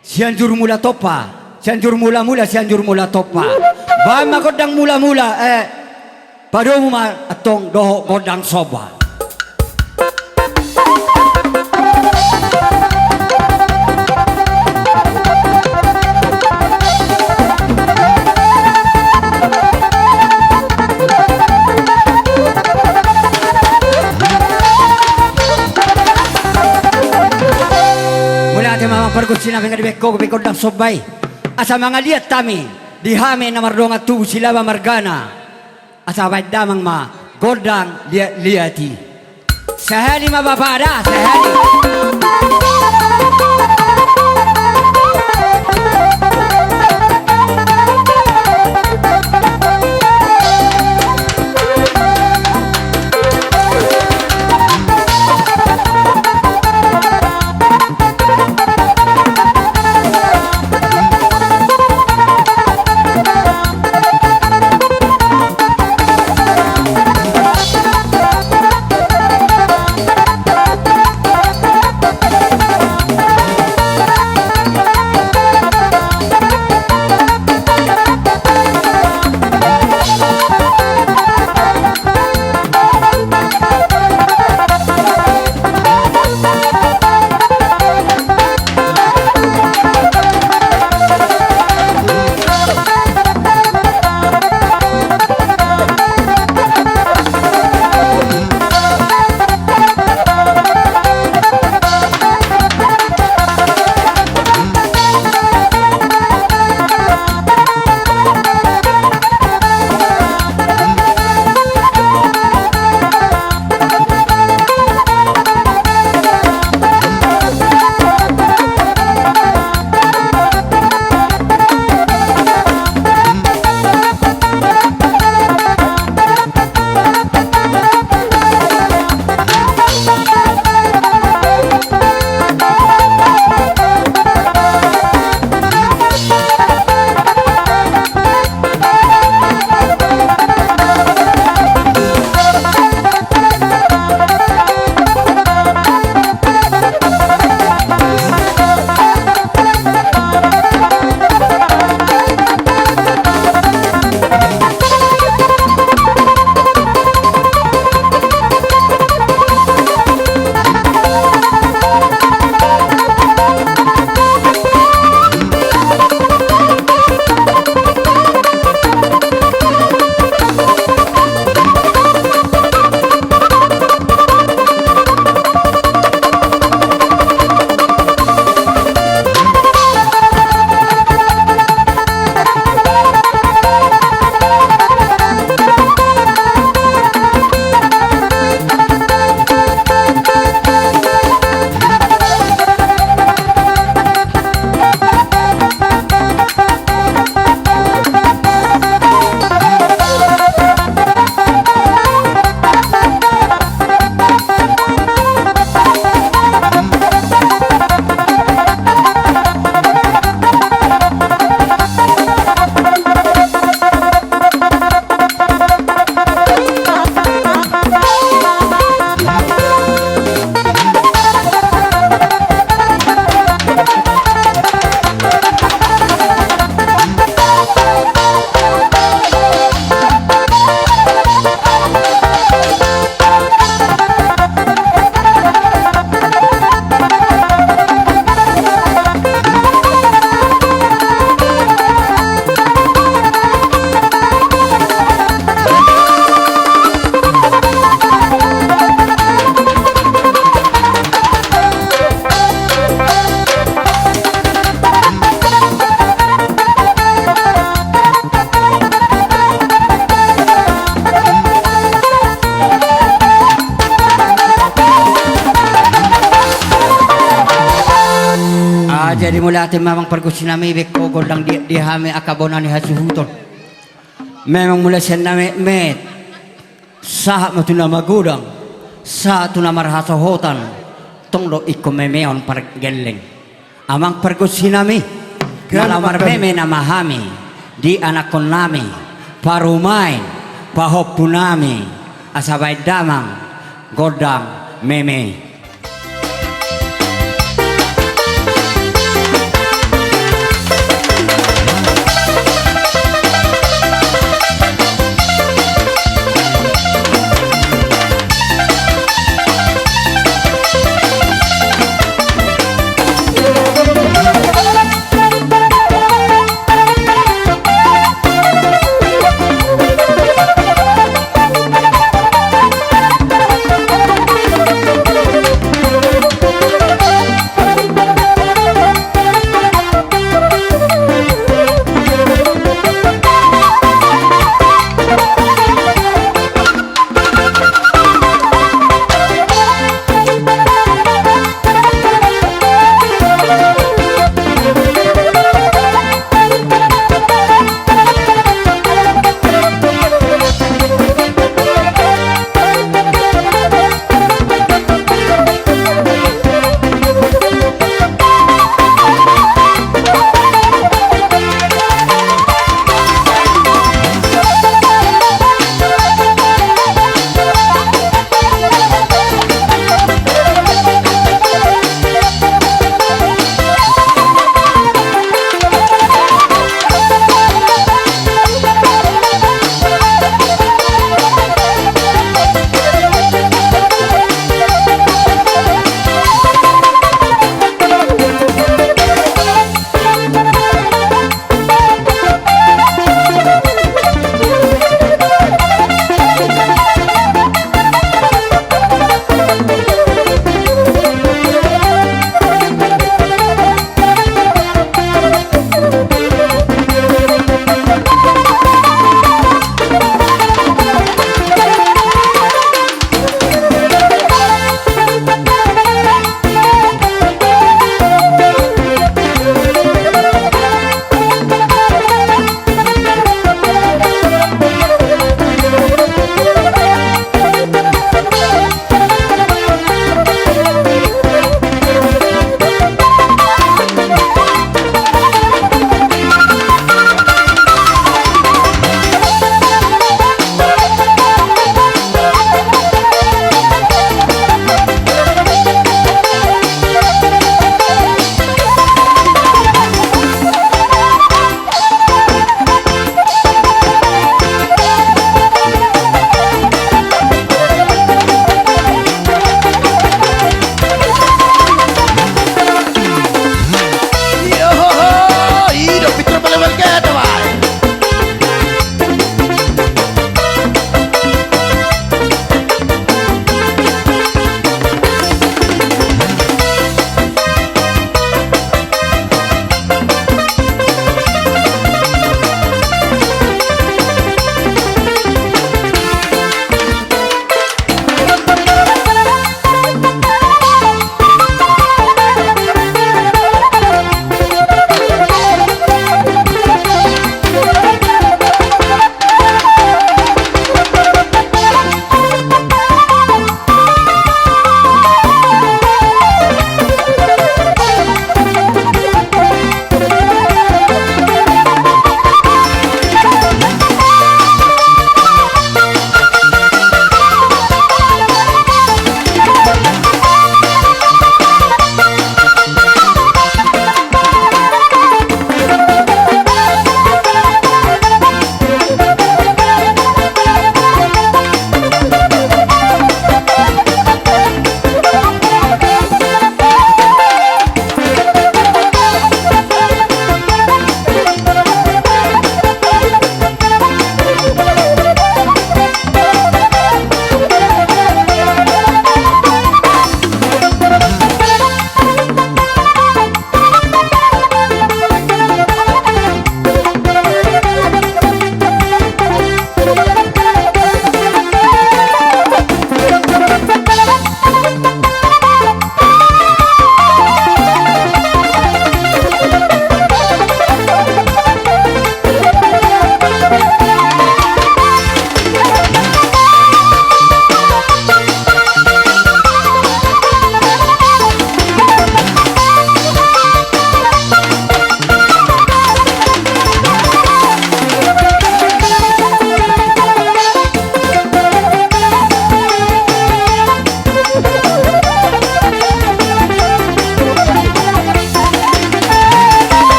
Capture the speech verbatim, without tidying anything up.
Sianjur Mula Tompa, Sianjur Mula-mula, Sianjur Mula Tompa. Baen ma gondang mula-mula, eh, padomu ma antong dohot gondang somba. Mauliate ma amang pargonsi nami, nga dibaen ho be gondang somba i. Asa mangaliat hami, di hami na mardongan tubu Silaba margana. Asa baen damang ma gondang liat-liat i. Sahali ma bapa da, sahali. Ah, jadi mauliate ma amang pargonsi nami, baen ho gondang di, di hami angka bona ni hasuhuton. Memang mula sian na metmet, sahat ma tu na magodang, sahat tu na marhasohotan, tong do ingkon memeon pargelleng. Amang pargonsi nami, na laho marmeme nama hami, di anakkon nami, parumaen, pahompu nami, asa baen damang gondang meme.